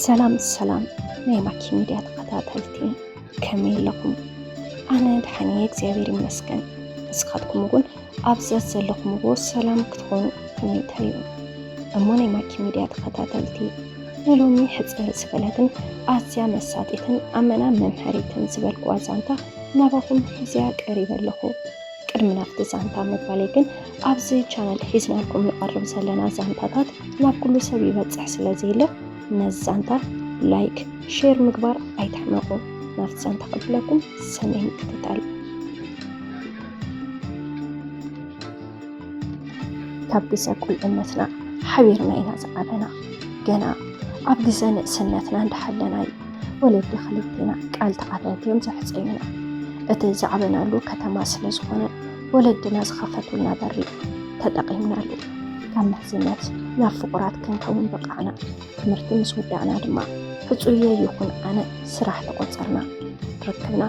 ሰላም ሰላም ናይ ማኪ ሚድያ ተኸታተልቲ፣ ከመይ ኣለኹም? ኣነ ደሓን እየ እግዚኣብሔር ይመስገን። ንስኻትኩም እውን ኣብ ዘዘለኹምዎ ሰላም ክትኾኑ ትምኒተይ እዩ። እሞ ናይ ማኪ ሚድያ ተኸታተልቲ፣ ንሎሚ ሕጽር ዝበለትን ኣዝያ መሳጢትን ኣመና መምሃሪትን ዝበልኩዋ ዛንታ ናባኹም ሒዝያ ቀሪበ ኣለኹ። ቅድሚ ናብቲ ዛንታ ምባለይ ግን፣ ኣብዚ ቻነል ሒዝናልኩም ንቐርብ ዘለና ዛንታታት ናብ ኩሉ ሰብ ይበጽሕ ስለ ዘየለ፣ ነዚ ዛንታ ላይክ፣ ሼር ምግባር ኣይትሕመቑ። ናብቲ ዛንታ ከብለኩም ሰናይ ምክትታል። ካብ ግዘ ቁልዕነትና ሓቢርና ኢና ዝዓበና። ገና ኣብ ግዘ ንእስነትና እንዳሓለና እዩ ወለዲ ክልቴና ቃል ተኣታትዮም ዘሕፀዩና። እቲ ዝዓበናሉ ከተማ ስለ ዝኾነ፣ ወለድና ዝኸፈቱልና በሪ ተጠቒምናሉ። ካብ ምሕዝነት ናብ ፍቑራት ክንከውን በቃዕና። ትምህርቲ ምስ ወዳእና ድማ፣ ሕጹየ ይኹን ኣነ ስራሕ ተቖጸርና። ርክብና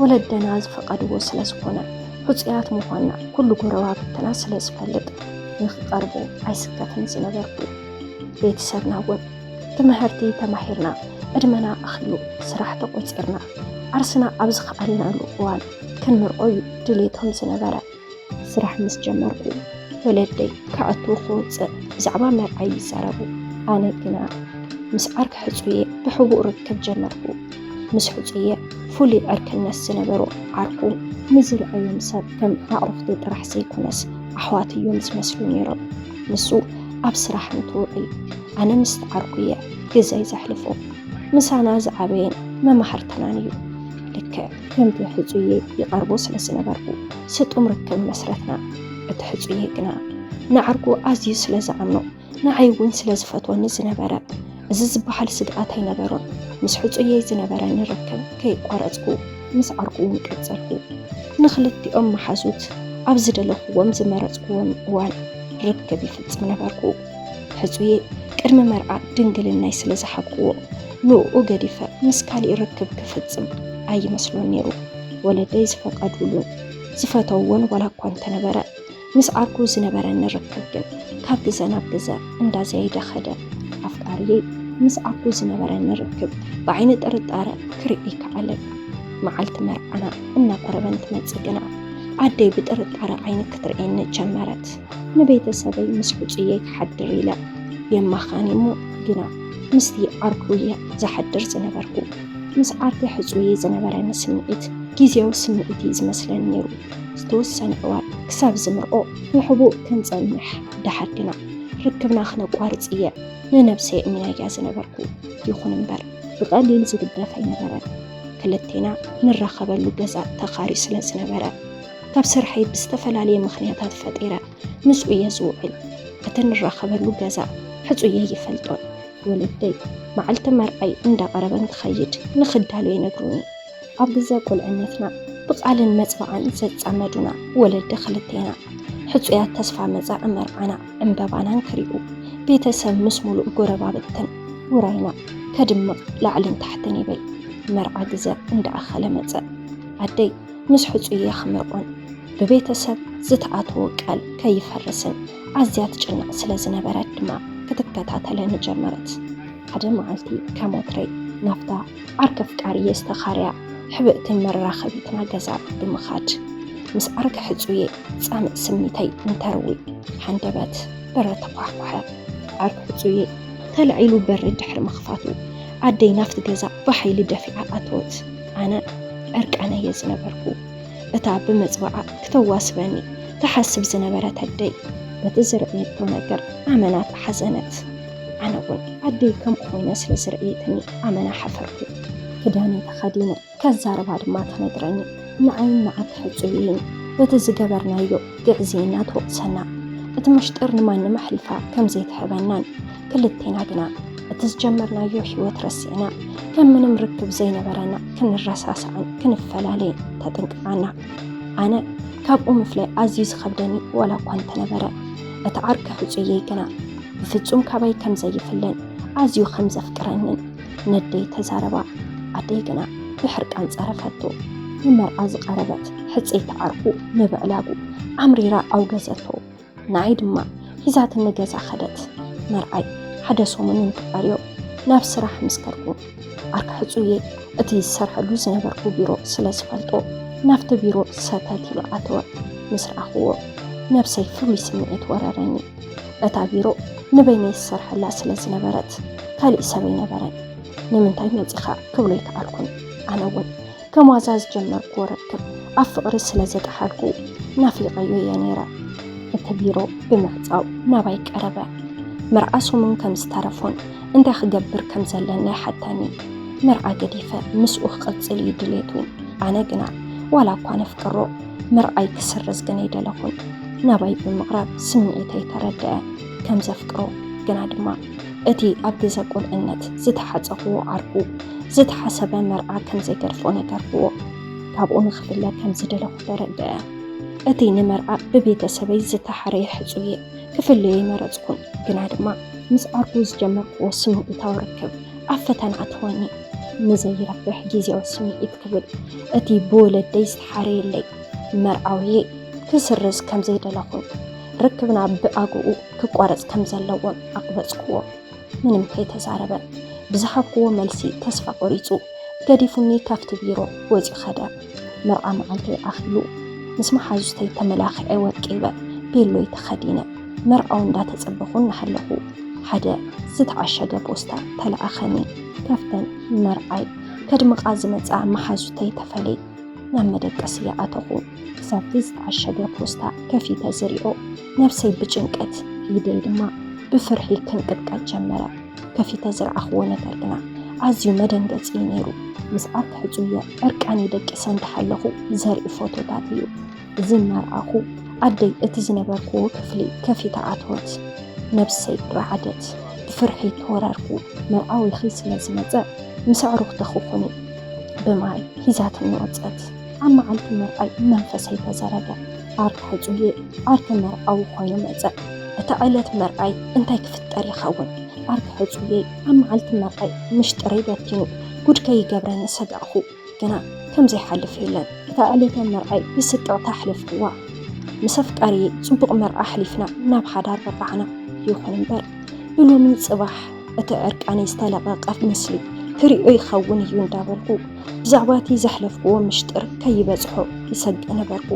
ወለደና ዝፈቐድዎ ስለ ዝኾነ፣ ሕጹያት ምዃንና ኩሉ ጎረባብትና ስለ ዝፈልጥ፣ ንኽቐርቦ ኣይስከፍን ዝነበርኩ። ቤተሰብና እውን ትምህርቲ ተማሂርና፣ ዕድመና ኣኺሉ ስራሕ ተቖጺርና፣ ዓርስና ኣብ ዝኸኣልናሉ እዋን ክንምርዖ እዩ ድሌቶም ዝነበረ። ስራሕ ምስ ጀመርኩ፣ ወለደይ ክኣቱ ክወጽእ ብዛዕባ መርዓይ ይዛረቡ። ኣነ ግና ምስ ዓርኪ ሕጹየ ብሕቡእ ርክብ ጀመርኩ። ምስ ሕጹየ ፍሉይ ዕርክነት ዝነበሮ ዓርኩ፣ ንዝርኣዮም ሰብ ከም ኣዕሩኽቲ ጥራሕ ዘይኮነስ፣ ኣሕዋት እዮም ዝመስሉ ነይሮም። ንሱ ኣብ ስራሕ እንትውዕል፣ ኣነ ምስቲ ዓርኩየ ግዘይ ዘሕልፎ። ምሳና ዝዓበየን መማህርትናን እዩ። ልክዕ ከምቲ ሕጹየ ይቐርቦ ስለ ዝነበርኩ፣ ስጡም ርክብ መስረትና። እቲ ሕጹየ ግና ንዓርኩ ኣዝዩ ስለ ዝኣምኖ፣ ንዓይ እውን ስለ ዝፈትወኒ ዝነበረ፣ እዚ ዝበሃል ስግኣት ኣይነበሮን። ምስ ሕጹየይ ዝነበረኒ ርክብ ከይቋረጽኩ፣ ምስ ዓርኩ እውን ቀጸልኩ። ንኽልቲኦም መሓዙት ኣብ ዝደለኽዎም ዝመረጽክዎም እዋን ርክብ ይፍጽም ነበርኩ። ሕጹየ ቅድሚ መርዓ ድንግልናይ ስለ ዝሃብክዎ፣ ንኡ ገዲፈ ምስ ካሊእ ርክብ ክፍጽም ኣይመስሎን ነይሩ። ወለደይ ዝፈቀዱሉን ዝፈተውዎን ዋላ እኳ እንተነበረ፣ ምስ ዓርኩ ዝነበረኒ ርክብ ግን ካብ ግዘ ናብ ግዘ እንዳዘየደ ኸደ። ኣፍቃሪየይ ምስ ዓርኩ ዝነበረኒ ርክብ ብዓይኒ ጥርጣረ ክርኢ ኣይከኣለን። መዓልቲ መርዓና እናቐረበ እንትመጽእ ግና፣ ኣደይ ብጥርጣረ ዓይኒ ክትርእየኒ ጀመረት። ንቤተሰበይ ምስ ሕጹየይ ክሓድር ኢለ የማኻኒ እሞ፣ ግና ምስቲ ዓርኩ እየ ዝሓድር ዝነበርኩ። ምስ ዓርኪ ሕጹየይ ዝነበረኒ ስምዒት ግዝያዊ ስምዒት እዩ ዝመስለኒ ነይሩ። ዝተወሰነ እዋን ክሳብ ዝምርዖ ብሕቡእ ክንጸንሕ፣ ደሓር ግና ርክብና ክነቋርጽ እየ ንነብሰይ ኣሚናያ ዝነበርኩ። ይኹን እምበር፣ ብቐሊል ዝግደፍ ኣይነበረን። ክልቴና ንራኸበሉ ገዛ ተኻርዩ ስለ ዝነበረ፣ ካብ ስርሐይ ብዝተፈላለየ ምኽንያታት ፈጢረ ምስኡ እየ ዝውዕል። እቲ ንራኸበሉ ገዛ ሕጹየይ ይፈልጦን። ወለደይ መዓልቲ መርዓይ እንዳቐረበ እንትኸይድ ንኽዳሎ ይነግሩኒ። ኣብ ግዘ ቁልዕነትና ብቓልን መጽባዕን ዘጻመዱና ወለዲ ክልቴና፣ ሕጹያት ተስፋ መጻኢ መርዓና ዕምበባናን ክሪኡ፣ ቤተሰብ ምስ ሙሉእ ጎረባብትን ውራይና ከድምቕ ላዕልን ታሕትን ይብል። መርዓ ግዘ እንዳኣኸለ መጸ። ኣደይ ምስ ሕጹየ ክምርዖን ብቤተሰብ ዝተኣተወ ቃል ከይፈርስን ኣዝያ ትጭነቕ ስለ ዝነበረት ድማ ክትከታተለኒ ጀመረት። ሓደ መዓልቲ ከም ወትረይ ናብታ ዓርኪ ኣፍቃሪየ ዝተኻርያ ሕብእቲ መራኸቢትና ገዛ ብምኻድ፣ ምስ ዓርኪ ሕጹየ ጻምእ ስሚተይ እንተርዊ፣ ሃንደበት በረ ተኳሕኳሐ። ዓርኪ ሕጹየ ተላዒሉ በሪ ድሕሪ ምኽፋቱ፣ ኣደይ ናብቲ ገዛ ብሓይሊ ደፊዓ ኣተወት። ኣነ ዕርቃነይ እየ ዝነበርኩ። እታ ብመጽባዓ ክተዋስበኒ ትሓስብ ዝነበረት ኣደይ፣ በቲ ዝረኣየቶ ነገር ኣመና ተሓዘነት። ኣነ እውን ኣደይ ከምኡ ኮይና ስለ ዝረኣየትኒ ኣመና ሓፈርኩ። ክዳነይ ተኸዲነ ከዛርባ ድማ ትነግረኒ። ንዓይን ንዓርኪ ሕጹየይን በቲ ዝገበርናዮ ግዕዝይና ትወቕሰና። እቲ ምሽጥር ንማንም ኣሕሊፋ ከም ዘይትህበናን፣ ክልቴና ግና እቲ ዝጀመርናዮ ህይወት ረሲዕና፣ ከም ምንም ርክብ ዘይነበረና ክንረሳሳዕን ክንፈላለይን ተጠንቅቓና። ኣነ ካብኡ ምፍላይ ኣዝዩ ዝኸብደኒ ዋላ እኳ እንተነበረ፣ እቲ ዓርኪ ሕጹየይ ግና ብፍጹም ካባይ ከም ዘይፍለን ኣዝዩ ከም ዘፍቅረንን ነደይ ተዛረባ። ኣደይ ግና ብሕርቃን ጸረፈቶ። ንመርዓ ዝቐረበት ሕጽይቲ ዓርኩ ንብዕላጉ ኣምሪራ ኣውገዘቶ። ንዓይ ድማ ሒዛትኒ ገዛ ኸደት። መርዓይ ሓደ ሰሙን እንትቐርዮ፣ ናብ ስራሕ ምስ ከድኩ፣ ዓርኪ ሕጹየ እቲ ዝሰርሐሉ ዝነበርኩ ቢሮ ስለ ዝፈልጦ፣ ናብቲ ቢሮ ሰተት ኢሉ ኣተወ። ምስ ረኣኽዎ፣ ነብሰይ ፍሉይ ስምዒት ወረረኒ። እታ ቢሮ ንበይነይ ዝሰርሐላ ስለ ዝነበረት፣ ካሊእ ሰብ ኣይነበረን። "ንምንታይ መጺኻ?" ክብሎ ኣይከኣልኩን። ኣነ እውን ከም ዋዛ ዝጀመርኩዎ ርክብ ኣብ ፍቕሪ ስለ ዘጠሓልኩ፣ ናፊቐዮ እየ ነይረ። እቲ ቢሮ ብምዕጻው ናባይ ቀረበ። መርዓ ሰሙን ከም ዝተረፎን እንታይ ክገብር ከም ዘለኒ ኣይሓተኒ። መርዓ ገዲፈ ምስኡ ክቕጽል እዩ ድሌቱ። ኣነ ግና ዋላ እኳ ነፍቅሮ፣ መርዓይ ክስርዝ ግን ኣይደለኹን። ናባይ ብምቕራብ ስምዒተይ ተረድአ። ከም ዘፍቅሮ ግና ድማ እቲ ኣብ ግዘ ቁልዕነት ዝተሓጸኽዎ ዓርኩ ዝተሓሰበ መርዓ ከም ዘይገድፎ ነገርክዎ። ካብኡ ንኽፍለ ከም ዝደለኹ ተረድአ። እቲ ንመርዓ ብቤተሰበይ ዝተሓረየ ሕጹየ ክፍለዮ ኣይመረጽኩን። ግና ድማ ምስ ዓርኩ ዝጀመርክዎ ስምዒታዊ ርክብ ኣብ ፈተና ኣተወኒ። ንዘይረብሕ ግዜያዊ ስምዒት ክብል እቲ ብወለደይ ዝተሓረየለይ መርዓውየ ክስርዝ ከም ዘይደለኹን ርክብና ብኣግኡ ክቋረጽ ከም ዘለዎን ኣቕበጽክዎ። ምንም ከይተዛረበ ብዝሃብክዎ መልሲ ተስፋ ቆሪጹ ገዲፉኒ ካብቲ ቢሮ ወጺኡ ኸደ። መርዓ መዓልተይ ኣኺሉ ምስ መሓዙተይ ተመላኺዐ ወቂበ ቤሎይ ተኸዲነ መርዓዊ እንዳተጸበኹ እናሃለኹ ሓደ ዝተዓሸገ ፖስታ ተለኣኸኒ። ካብተን መርዓይ ከድምቓ ዝመጻ መሓዙተይ ተፈልየ ናብ መደቀሲ ኣተኹ። ክሳብቲ ዝተዓሸገ ፖስታ ከፊተ ዝሪኦ ነብሰይ ብጭንቀት ኢደይ ድማ ብፍርሒ ክንቅጥቀጥ ጀመረ። ከፊተ ዝረኣኽዎ ነገር ግና ኣዝዩ መደንገጺ እዩ ነይሩ። ምስ ዓርኪ ሕጹየ ዕርቃነይ ደቂሰ እንዳሃለኹ ዘርኢ ፎቶታት እዩ። እዚ እናረኣኹ ኣደይ እቲ ዝነበርክዎ ክፍሊ ከፊታ ኣተወት። ነብሰይ ረዓደት። ብፍርሒ ተወረርኩ። መርዓዊኺ ስለ ዝመጸ ምስ ኣዕሩኽትኺ ኩኒ ብማይ ሒዛትኒ ወጸት። ኣብ መዓልቲ መርዓይ መንፈሰይ ተዘረገ። ዓርኪ ሕጹየ ዓርኪ መርዓዊ ኮይኑ መጸ። እታ ዕለት መርዓይ እንታይ ክፍጠር ይኸውን? ዓርኪ ሕጹየይ ኣብ መዓልቲ መርዓይ ምሽጥረይ በቲኑ ጉድ ከይገብረኒ ሰጋእኹ። ግና ከም ዘይሓልፍ የለን። እታ ዕለተ መርዓይ ብስቅቕታ ኣሕለፍክዋ። ምስ ኣፍቃሪየይ ጽቡቕ መርዓ ኣሕሊፍና ናብ ሓዳር በቃዕና። ይኹን እምበር ብሎሚ ጽባሕ እቲ ዕርቃነይ ዝተለቐቐ ምስሊ ክሪኦ ይኸውን እዩ እንዳበልኩ ብዛዕባ እቲ ዘሕለፍክዎ ምሽጥር ከይበጽሖ ይሰግእ ነበርኩ።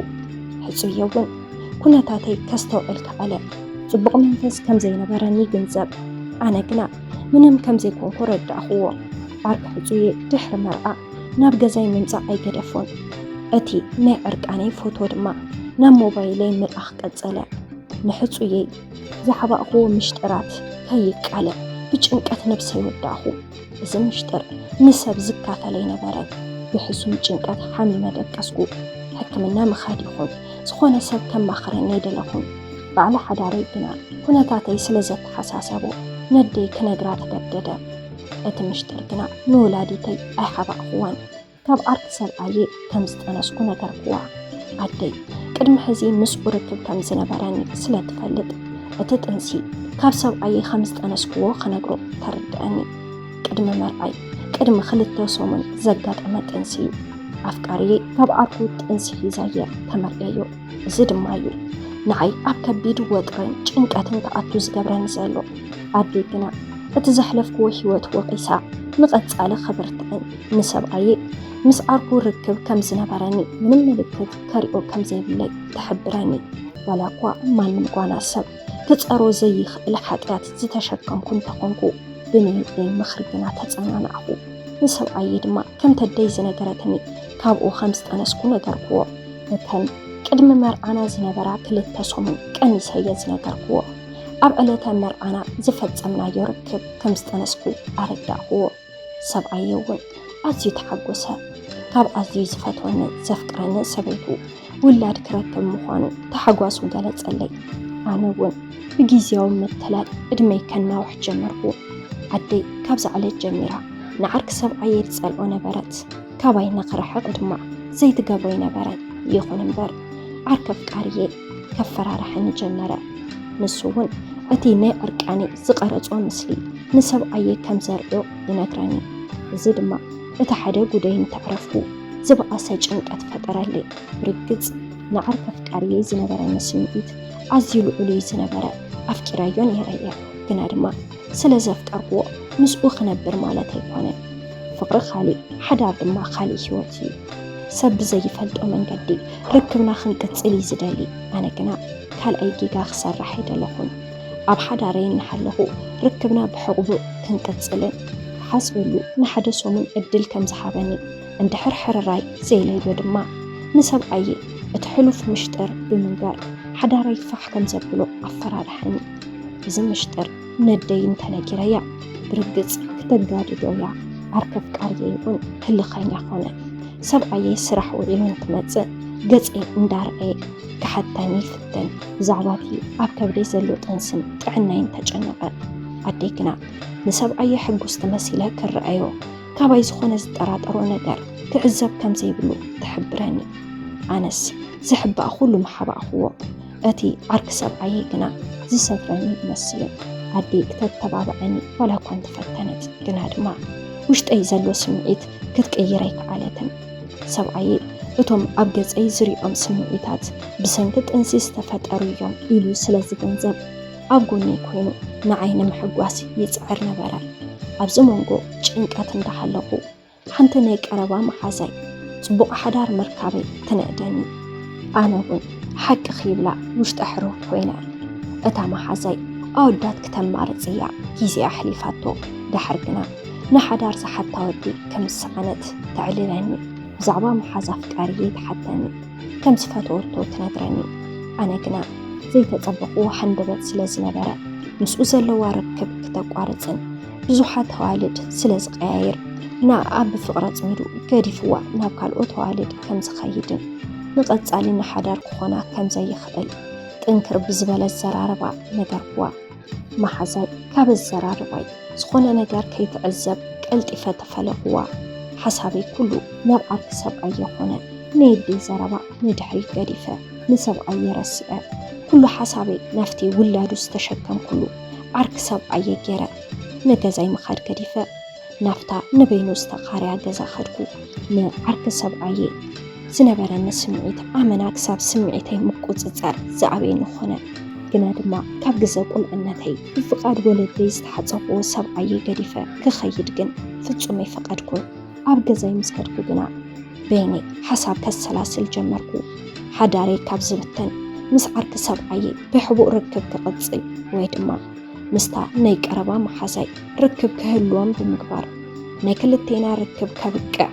ሕጹየ እውን ኩነታተይ ከስተውዕል ከኣለ። ጽቡቕ መንፈስ ከም ዘይነበረኒ ይግንዘብ። ኣነ ግና ምንም ከም ዘይኮንኩ ረዳእኽዎ። ዓርኪ ሕጹየ ድሕሪ መርዓ ናብ ገዛይ ምምጻእ ኣይገደፎን። እቲ ናይ ዕርቃነይ ፎቶ ድማ ናብ ሞባይለይ ምልኣኽ ቀጸለ። ንሕጹየይ ዝሓባእኽዎ ምሽጥራት ከይቃለ ብጭንቀት ነብሰይ ወዳእኹ። እዚ ምሽጥር ንሰብ ዝካፈል ኣይነበረን። ብሕሱም ጭንቀት ሓሚመ ደቀስኩ። ሕክምና ምኻድ ይኹን ዝኾነ ሰብ ከማኽረኒ ኣይደለኹን። ባዕሊ ሓዳረይ ግና ኩነታተይ ስለ ዘተሓሳሰቦ ነደይ ክነግራ ተገደደ። እቲ ምሽጥር ግና ንወላዲተይ ኣይሓባእኽዋን። ካብ ዓርኪ ሰብኣየ ከም ዝጠነስኩ ነገርክዋ። ኣደይ ቅድሚ ሕዚ ምስኡ ርክብ ከም ዝነበረኒ ስለ ትፈልጥ፣ እቲ ጥንሲ ካብ ሰብኣየ ከም ዝጠነስክዎ ክነግሮ ተርድኣኒ። ቅድሚ መርዓይ ቅድሚ ክልተ ሰሙን ዘጋጠመ ጥንሲ እዩ። ኣፍቃሪየይ ካብ ዓርኩ ጥንሲ ሒዛየ ተመርዕዮ። እዚ ድማ እዩ ንዓይ ኣብ ከቢድ ወጥርን ጭንቀትን ክኣቱ ዝገብረኒ ዘሎ። ኣደይ ግና እቲ ዘሕለፍክዎ ህይወት ወቒሳ ንቐጻሊ ክብርትዕን ንሰብኣየ ምስ ዓርኩ ርክብ ከም ዝነበረኒ ምንም ምልክት ከሪኦ ከም ዘይብለይ ትሕብረኒ። ዋላ እኳ ማንም ጓና ሰብ ክጸሮ ዘይኽእል ሓጢኣት ዝተሸከምኩ እንተኾንኩ፣ ብናይ ኣደይ ምኽሪ ግና ተጸናናዕኹ። ንሰብኣየ ድማ ከምቲ ኣደይ ዝነገረትኒ ካብኡ ከም ዝጠነስኩ ነገርክዎ። እተን ቅድሚ መርዓና ዝነበራ ክልተ ሰሙን ቀኒሰየ ዝነገርክዎ። ኣብ ዕለተ መርዓና ዝፈጸምናዮ ርክብ ከም ዝጠነስኩ ኣረዳእክዎ። ሰብኣየ እውን ኣዝዩ ተሓጎሰ። ካብ ኣዝዩ ዝፈትወንን ዘፍቅረንን ሰበይቱ ውላድ ክረክብ ምዃኑ ተሓጓሱ ገለጸለይ። ኣነ እውን ብግዝያዊ ምትላል ዕድመይ ከናውሕ ጀመርኩ። ኣደይ ካብዛ ዕለት ጀሚራ ንዓርኪ ሰብኣየይ ትጸልኦ ነበረት። ካባይ ንኽርሕቕ ድማ ዘይትገብሮ ኣይነበረን። ይኹን እምበር ዓርኪ ኣፍቃሪየ ከፈራርሐኒ ጀመረ። ንሱ እውን እቲ ናይ ዕርቃነይ ዝቐረጾ ምስሊ ንሰብኣየ ከም ዘርእዮ ይነግረኒ። እዚ ድማ እቲ ሓደ ጉደይ እንተዕረፍኩ ዝበኣሰ ጭንቀት ፈጠረለይ። ብርግጽ ንዓርኪ ኣፍቃሪየይ ዝነበረኒ ስምዒት ኣዝዩ ልዑል እዩ ዝነበረ። ኣፍቂረዮ ነይረ እየ፣ ግና ድማ ስለ ዘፍቀርክዎ ምስኡ ክነብር ማለት ኣይኮነን። ፍቕሪ ካሊእ፣ ሓዳር ድማ ካሊእ ህይወት እዩ። ሰብ ብዘይፈልጦ መንገዲ ርክብና ክንቅጽል እዩ ዝደሊ። ኣነ ግና ካልኣይ ጌጋ ክሰርሕ ኣይደለኹን። ኣብ ሓዳረይ እናሃለኹ ርክብና ብሕቕቡ ክንቅጽልን ክሓስበሉ ንሓደ ሰሙን ዕድል ከም ዝሃበኒ እንድሕር ሕርራይ ዘይለዮ ድማ ንሰብኣየ እቲ ሕሉፍ ምሽጥር ብምንጋር ሓዳረይ ፋሕ ከም ዘብሎ ኣፈራርሐኒ። እዚ ምሽጥር ነደይ እንተነጊረያ ብርግጽ ክተጋድዶ እያ። ዓርኪ ኣፍቃሪየይ እውን ህልኸኛ ኮነ። ሰብኣየይ ስራሕ ውዒሉ እንትመጽእ ገጸይ እንዳርኣየ ክሓተኒ ይፍትን። ብዛዕባ እቲ ኣብ ከብደይ ዘሎ ጥንስን ጥዕናይን ተጨነቐ። ኣደይ ግና ንሰብኣየ ሕጉስቲ መሲለ ክረኣዮ፣ ካባይ ዝኾነ ዝጠራጠሮ ነገር ክዕዘብ ከም ዘይብሉ ትሕብረኒ። ኣነስ ዝሕባእ ኩሉ ምሓባእክዎ። እቲ ዓርኪ ሰብኣየይ ግና ዝሰፍረኒ ይመስልን ኣደይ ክተተባብዐኒ ዋላ እኳ እንተፈተነት፣ ግና ድማ ውሽጠይ ዘሎ ስምዒት ክትቅይር ኣይከኣለትን። ሰብኣየይ እቶም ኣብ ገጸይ ዝሪኦም ስምዒታት ብሰንኪ ጥንሲ ዝተፈጠሩ እዮም ኢሉ ስለ ዝግንዘብ ኣብ ጎነይ ኮይኑ ንዓይ ንምሕጓስ ይጽዕር ነበረ። ኣብዚ መንጎ ጭንቀት እንዳሃለኹ ሓንቲ ናይ ቀረባ መሓዛይ ጽቡቕ ሓዳር ምርካበይ ትንእደኒ። ኣነ እውን ሓቂ ክይብላ ውሽጠ ሕሩር ኮይነ። እታ መሓዛይ ኣወዳት ክተማርጽ እያ ግዜ ኣሕሊፋቶ። ደሓር ግና ንሓዳር ዝሓታ ወዲ ከም ዝሰኣነት ተዕልለኒ። ብዛዕባ መሓዛ ኣፍቃሪየይ ትሓተኒ። ከም ዝፈተወቶ ትነግረኒ። ኣነ ግና ዘይተጸበኽዎ ሃንደበት ስለ ዝነበረ ምስኡ ዘለዋ ርክብ ክተቋርጽን ብዙሓት ኣዋልድ ስለ ዝቀያይር ንኣኣ ብፍቕሪ ኣጽሚዱ ገዲፍዋ ናብ ካልኦት ኣዋልድ ከም ዝኸይድን ንቐጻሊ ንሓዳር ክኾና ከም ዘይኽእል ጥንክር ብዝበለ ኣዘራርባ ነገርክዋ። መሓዛይ ካብ ኣዘራርባይ ዝኾነ ነገር ከይትዕዘብ ቀልጢፈ ተፈለኽዋ። ሓሳበይ ኩሉ ናብ ዓርኪ ሰብኣየ ኾነ። ናይ ኣደይ ዘረባ ንድሕሪት ገዲፈ ንሰብኣየ ረሲዐ ኩሉ ሓሳበይ ናብቲ ውላዱ ዝተሸከምኩሉ ዓርኪ ሰብኣየ ገይረ ንገዛይ ምኻድ ገዲፈ ናብታ ንበይኑ ዝተኻርያ ገዛ ኸድኩ። ንዓርኪ ሰብኣየ ዝነበረኒ ስምዒት ኣመና ክሳብ ስምዒተይ ምቁጽጻር ዝኣበየኒ ኾነ። ግና ድማ ካብ ግዘ ቁልዕነተይ ብፍቓድ ወለደይ ዝተሓጸብዎ ሰብኣየ ገዲፈ ክኸይድ ግን ፍጹም ኣይፈቐድኩን። ኣብ ገዛይ ምስ ከድኩ ግና በይነይ ሓሳብ ከሰላስል ጀመርኩ። ሓዳረይ ካብ ዝብተን ምስ ዓርኪ ሰብኣየ ብሕቡእ ርክብ ክቕጽል ወይ ድማ ምስታ ናይ ቀረባ መሓዛይ ርክብ ክህልዎም ብምግባር ናይ ክልቴና ርክብ ከብቅዕ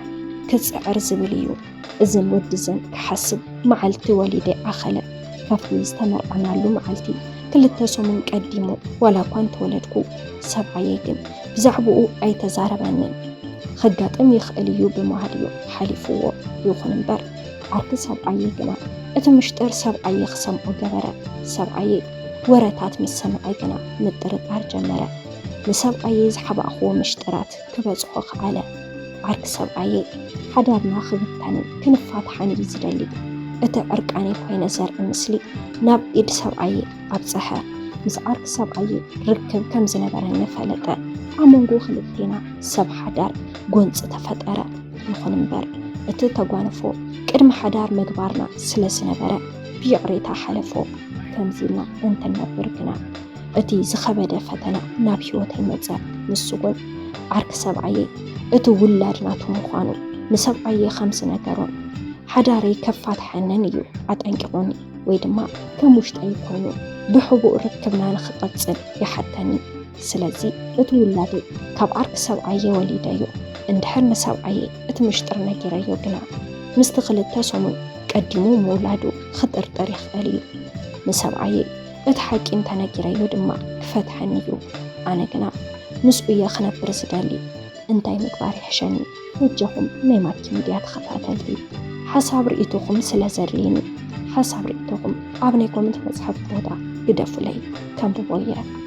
ክጽዕር ዝብል እዩ። እዝን ወድዝን ክሓስብ መዓልቲ ወሊደ ኣኸለ ካብቲ ዝተመርዓናሉ መዓልቲ ክልተ ሰሙን ቀዲሙ ዋላ እኳ እንተወለድኩ ሰብኣየ ግን ብዛዕባኡ ኣይተዛረበንን። ከጋጥም ይኽእል እዩ ብምባል እዩ ሓሊፍዎ። ይኹን እምበር ዓርኪ ሰብኣየ ግና እቲ ምሽጥር ሰብኣየ ክሰምዖ ገበረ። ሰብኣየ ወረታት ምስ ሰምዐ ግና ምጥርጣር ጀመረ። ንሰብኣየ ዝሓባእኽዎ ምሽጥራት ክበጽሖ ከኣለ። ዓርኪ ሰብኣየ ሓዳርና ክብተንን ክንፋታሓን እዩ ዝደሊ። እቲ ዕርቃነይ ኮይነ ዘርኢ ምስሊ ናብ ኢድ ሰብኣየ ኣብጸሐ። ምስ ዓርኪ ሰብኣየ ርክብ ከም ዝነበረኒ ፈለጠ። ኣብ መንጎ ክልቴና ሰብ ሓዳር ጎንጺ ተፈጠረ። ይኹን እምበር እቲ ተጓንፎ ቅድሚ ሓዳር ምግባርና ስለ ዝነበረ ብይቕሬታ ሓለፎ። ከምዚ ኢልና እንትንነብር ግና እቲ ዝኸበደ ፈተና ናብ ህይወተይ መጸ። ንሱ እውን ዓርኪ ሰብኣየ እቲ ውላድ ናቱ ምዃኑ ንሰብኣየ ከም ዝነገሮን ሓዳረይ ከፋትሐንን እዩ ኣጠንቂቑኒ። ወይ ድማ ከም ውሽጠይ ኮይኑ ብሕቡእ ርክብና ንኽቐጽል ይሓተኒ። ስለዚ እቲ ውላደይ ካብ ዓርኪ ሰብኣየ ወሊደዮ። እንድሕር ንሰብኣየ እቲ ምሽጥር ነጊረዮ ግና ምስቲ ክልተ ሰሙን ቀዲሙ ምውላዱ ክጥርጥር ይኽእል እዩ። ንሰብኣየ እቲ ሓቂ እንተነጊረዮ ድማ ክፈትሐኒ እዩ። ኣነ ግና ምስኡ እየ ክነብር ዝደሊ። እንታይ ምግባር ይሕሸኒ? በጃኹም ናይ ማኪ ሚድያ ተኸታተልቲ ሓሳብ ርእይቶኹም ስለ ዘድልየኒ ሓሳብ ርእይቶኹም ኣብ ናይ ኮመንት መፅሓፍ ቦታ ግደፉለይ፣ ከንብቦ እየ።